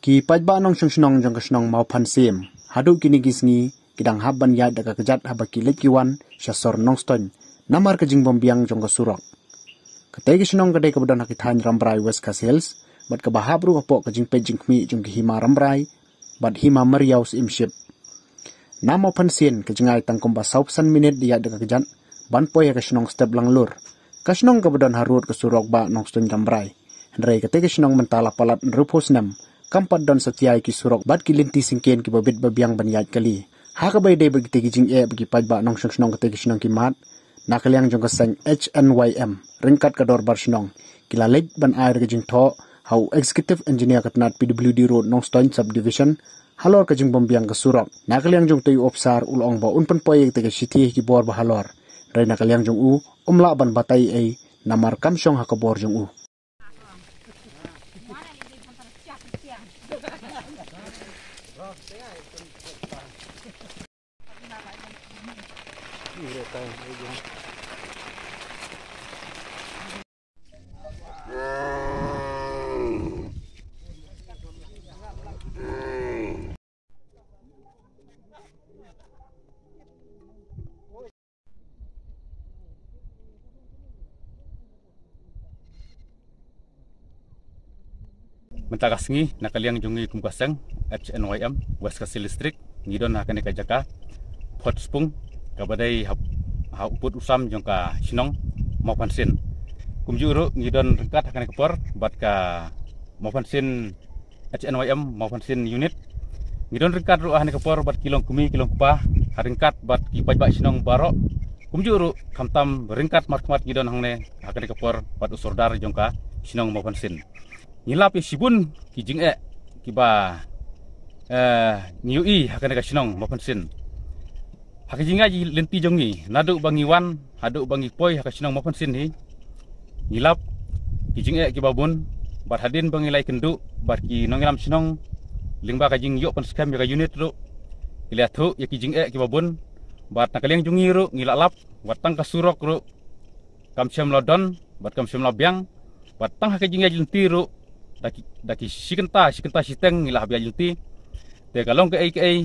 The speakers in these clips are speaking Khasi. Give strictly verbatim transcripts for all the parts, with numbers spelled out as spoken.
Ki paidbah nongshong shnong jong ka shnong Mawphansin haduh kine ki sngi ki dang hap ban ïaid da ka kjat haba ki leit ki wan sha sor Nongstoiñ namar ka jingbymbiang jong ka surok. Katei ka shnong ka dei kaba don ha ki thaiñ Rambrai, West Khasi Hills, bad kaba hap ruh hapoh ka jingpeit jingkhmih jong ki hima Rambrai bad hima Mariaw Syiemship. Na Mawphansin ka jngai tang kumba saw phew san minit da ïaid da ka kjat ban poi ha ka shnong Step Langlur, ka shnong kaba don harud ka surok ba Nongstoiñ Rambrai. Hynrei katei ka shnong mynta la palat hynriewphew snem kam pat don satia ïa ki surok bad ki lynti syngkien kiba bit ba biang ban ïaid kali. Ha kaba ïadei bad kitei ki jingeh ba ki paidbah nongshong shnong katei ka shnong ki mad, na ka liang jong ka seng H N Y M ryngkat ka dorbar shnong ki la leit ban ai da ka jingthoh ha u Executive Engineer ka tnat P W D Road Nongstoiñ Subdivision halor ka jingbymbiang ka surok. Na ka liang jong utei u ophisar u la ong ba un pynpoi ïa katei ka shithi ha ki bor ba halor. Hynrei na ka liang jong u, um lah ban batai ei ei namar kam shong ha ka bor jong u. Mynta ka sngi, na ka liang jong ngi kum ka seng H N Y M West Khasi District, ngi don ha kane ka jaka Phot Spung, kaba dei ha, ha u pud u sam jong ka shnong Mawphansin. Kumjuh ruh ngi don ryngkat ha kane ka por bad ka Mawphansin H N Y M Mawphansin Unit. Ngi don ryngkat ruh ha kane ka por bad ki longkmie ki longkpa, ha ryngkat bad ki paidbah shnong baroh. Kumjuh ruh khamtam ryngkat markhmat ngi don hangne ha kane ka por bad u sordar jong ka shnong Mawphansin. Ngi lap ïa shibun ki jingeh kiba, eh, ngi ïohi ha kane ka shnong Mawphansin. Ha ka jingïaid lynti jong ngi, naduh ba ngi wan haduh ba ngi poi ha ka shnong Mawphansin hi, ngi lap ki jingeh kiba bun, bad hadien ba ngi la ïakynduh bad ki nongïalam shnong lyngba ka jingïoh pynskhem ïa ka unit ruh, ki la ïathuh ïa ki jingeh kiba bun, bad na ka liang jong ngi ruh ngi la lap wat tang ka surok ruh kam shym la don bad kam shym la biang, bad tang ha ka jingïaid lynti ruh da ki, da ki shi kynta, shi kynta shiteng ngi la hap ïaid lynti. Te ka long kaei kaei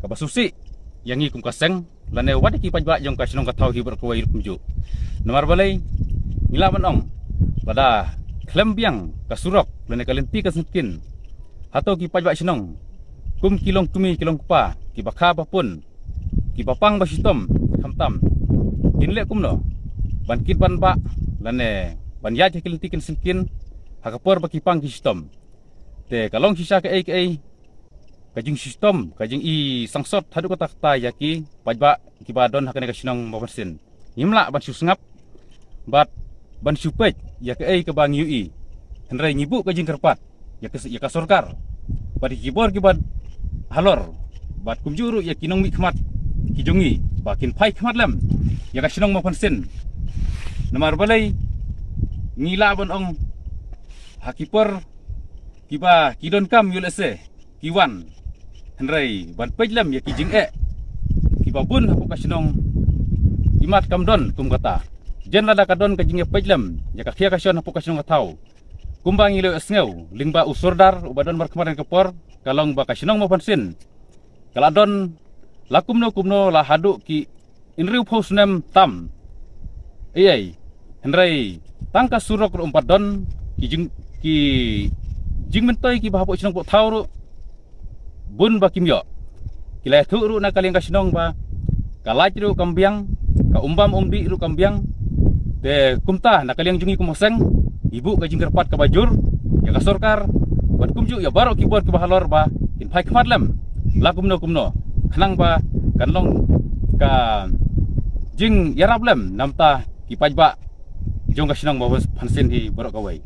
kaba sngewsih ïa ngi kum ka seng lane wat ïa ki paidbah jong ka shnong ka thaw hi baroh kawei ruh kumjuh. Namar balei? Ngi lah ban ong, lada khlem biang ka surok lane ka lynti ka syngkien, hato ki paidbah shnong kum ki longkmie ki longkpa, kiba kha ba pun, kiba pang ba shitom, khamtam kin leh kumno ban kit ban bah lane ban ïaid ha ki lynti ki syngkien ha ka por ba ki pang ki shitom? Te ka long shisha kaei kaei ka jingshitom, ka jingisangsot haduh katta katta ïa ki paidbah kiba don ha kane ka shnong Mawphansin. Ngim lah ban shu sngap bad ban shu peit ïa kaei kaba ngi ïohi. Hynrei ngi buh ka jingkyrpad ïa ka, ïa ka sorkar bad ïa ki bor kiba halor bad kumjuh ruh ïa ki nongmihkhmat ki jong ngi ba kin phai khmat lem ïa ka shnong Mawphansin. Namar balei? Ngi lah ban ong ha ki por kiba ki donkam ïoh lehse ki wan, hynrei ban peit lem ïa ki jingeh kiba bun hapoh ka shnong, imat kam don kum kata. Jan lada ka don ka jingeh peit lem ïa ka khia ka shon hapoh ka shnong ka thaw, kumba ngi la ïohsngew lyngba u sordar uba don markhmat ha kane ka por, ka long ba ka shnong Mawphansin ka la don la kumno kumno la haduh ki hynriewphew snem tam. Ei ei, hynrei tang ka surok ruh ym pat don, ki jing, ki jingmyntoi kiba hapoh shnong poh thaw ruh bun ba kim ïoh. Ki la ïathuh ruh na ka liang ka shnong ba ka light ruh kam biang, ka umbam umdih ruh kam biang. Te kumta na ka liang jong ngi kum ka seng, ngi buh ka jingkyrpad kaba jur ïa ka sorkar bad kumjuh ïa baroh ki bor kiba halor ba kin phai khmat lem la kumno kumno, khnang ba kan long ka jingïarap lem namar ki paidbah jong ka shnong Mawphansin hi baroh kawei.